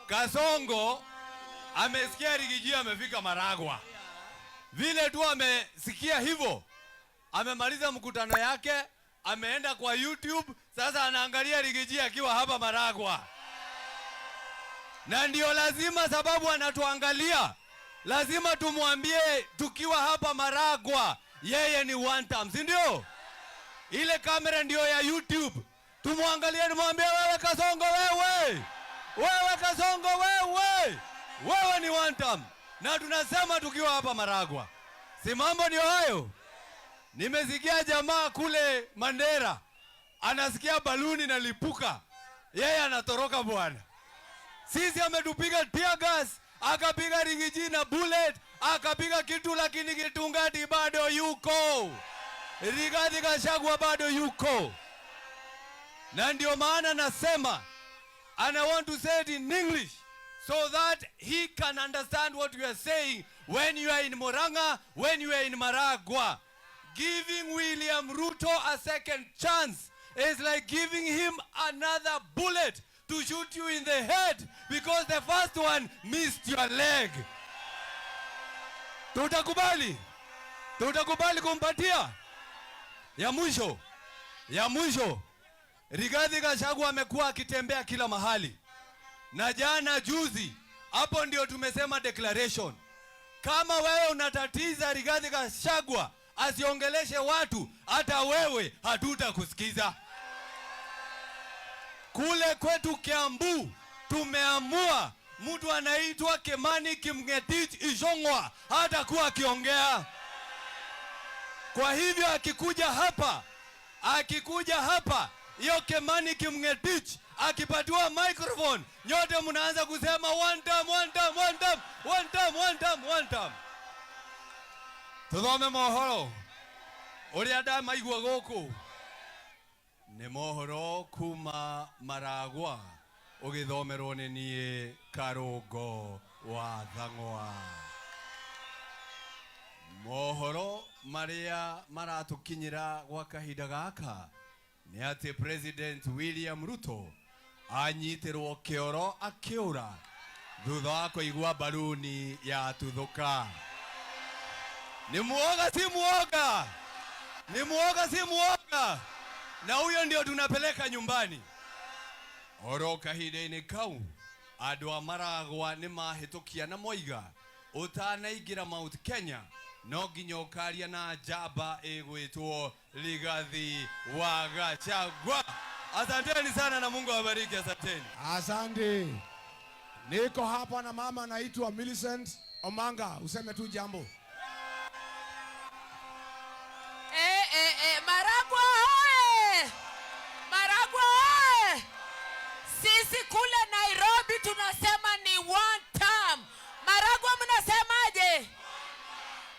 Kasongo amesikia Riggy G amefika Maragwa. Vile tu amesikia hivyo, amemaliza mkutano yake, ameenda kwa YouTube, sasa anaangalia Riggy G akiwa hapa Maragwa. Na ndio lazima, sababu anatuangalia, lazima tumwambie tukiwa hapa Maragwa, yeye ni one term, si ndio? Ile kamera ndio ya YouTube. Tumwangalie, nimwambie wewe Kasongo, wewe, wewe Kasongo, wewe, wewe ni one term. Na tunasema tukiwa hapa Maragwa, si mambo ndio hayo? Nimesikia jamaa kule Mandera anasikia baluni inalipuka, yeye anatoroka bwana. Sisi ametupiga tear gas, akapiga Riggy G na bullet, akapiga kitu, lakini Gitungati bado yuko, Rigathi Gachagua bado yuko, na ndio maana nasema, and I want to say it in English so that he can understand what we are saying when you are in Murang'a, when you are in Maragua. Giving William Ruto a second chance is like giving him another bullet to shoot you in the head because the first one missed your leg. Tutakubali? Tutakubali kumpatia? Ya mwisho, ya mwisho, Rigathi Gachagua amekuwa akitembea kila mahali, na jana juzi, hapo ndio tumesema declaration. Kama wewe unatatiza Rigathi Gachagua asiongeleshe watu, hata wewe hatutakusikiza. Kule kwetu Kiambu tumeamua mtu anaitwa Kimani Kimngetich Ichung'wah hatakuwa akiongea. Kwa hivyo akikuja hapa hiyo Kimani Kimngetich akipatiwa microphone, nyote mnaanza kusema one term, one term, one term, one term, one term, one term. Tuthome mohoro uria ndamaigua guku nĩ mohoro kuma Maragwa ũgĩthomerwo nĩ niĩ Karũngo wa Thang'wa. Mohoro marĩa maratũkinyĩra gwa kahinda gaka nĩ atĩ President William Ruto anyitĩrwo kĩoro akĩũra thutha wa kũigua baruni yatuthũka. Ni muoga si muoga? Ni muoga si muoga? Na huyo ndio tunapeleka nyumbani. Oro kahinda-inĩ kau andũ a Maragwa nĩ mahĩtũkia na moiga ũtanaingĩra Mount Kenya no nginya ũkaria na njamba ĩgwĩtwo Rigathi wa Gachagua. Asanteni sana na Mungu awabariki. Asanteni. Asante. Niko hapa na mama anaitwa Millicent Omanga. Useme tu jambo. Eh, eh, eh, Maragwa oye! Maragwa oye! Sisi kule Nairobi tunasema ni one term. Maragwa mnasemaje?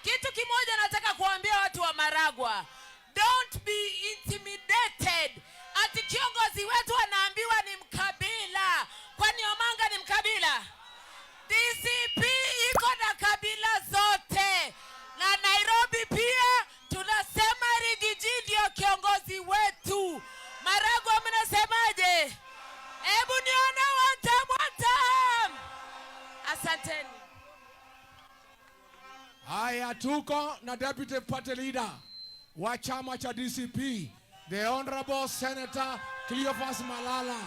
Kitu kimoja nataka kuambia watu wa Maragwa. Don't be intimidated. Ati kiongozi wetu anaambiwa ni mkabila. Kwani Omanga ni mkabila? DCP iko na kabila zote, na Nairobi pia tunasema Riggy G ndio kiongozi wetu. Maragwa mnasemaje? Hebu nione one term, one term. Asanteni. Haya, tuko na deputy party leader wa chama cha DCP, the Honorable Senator Cleophas Malala.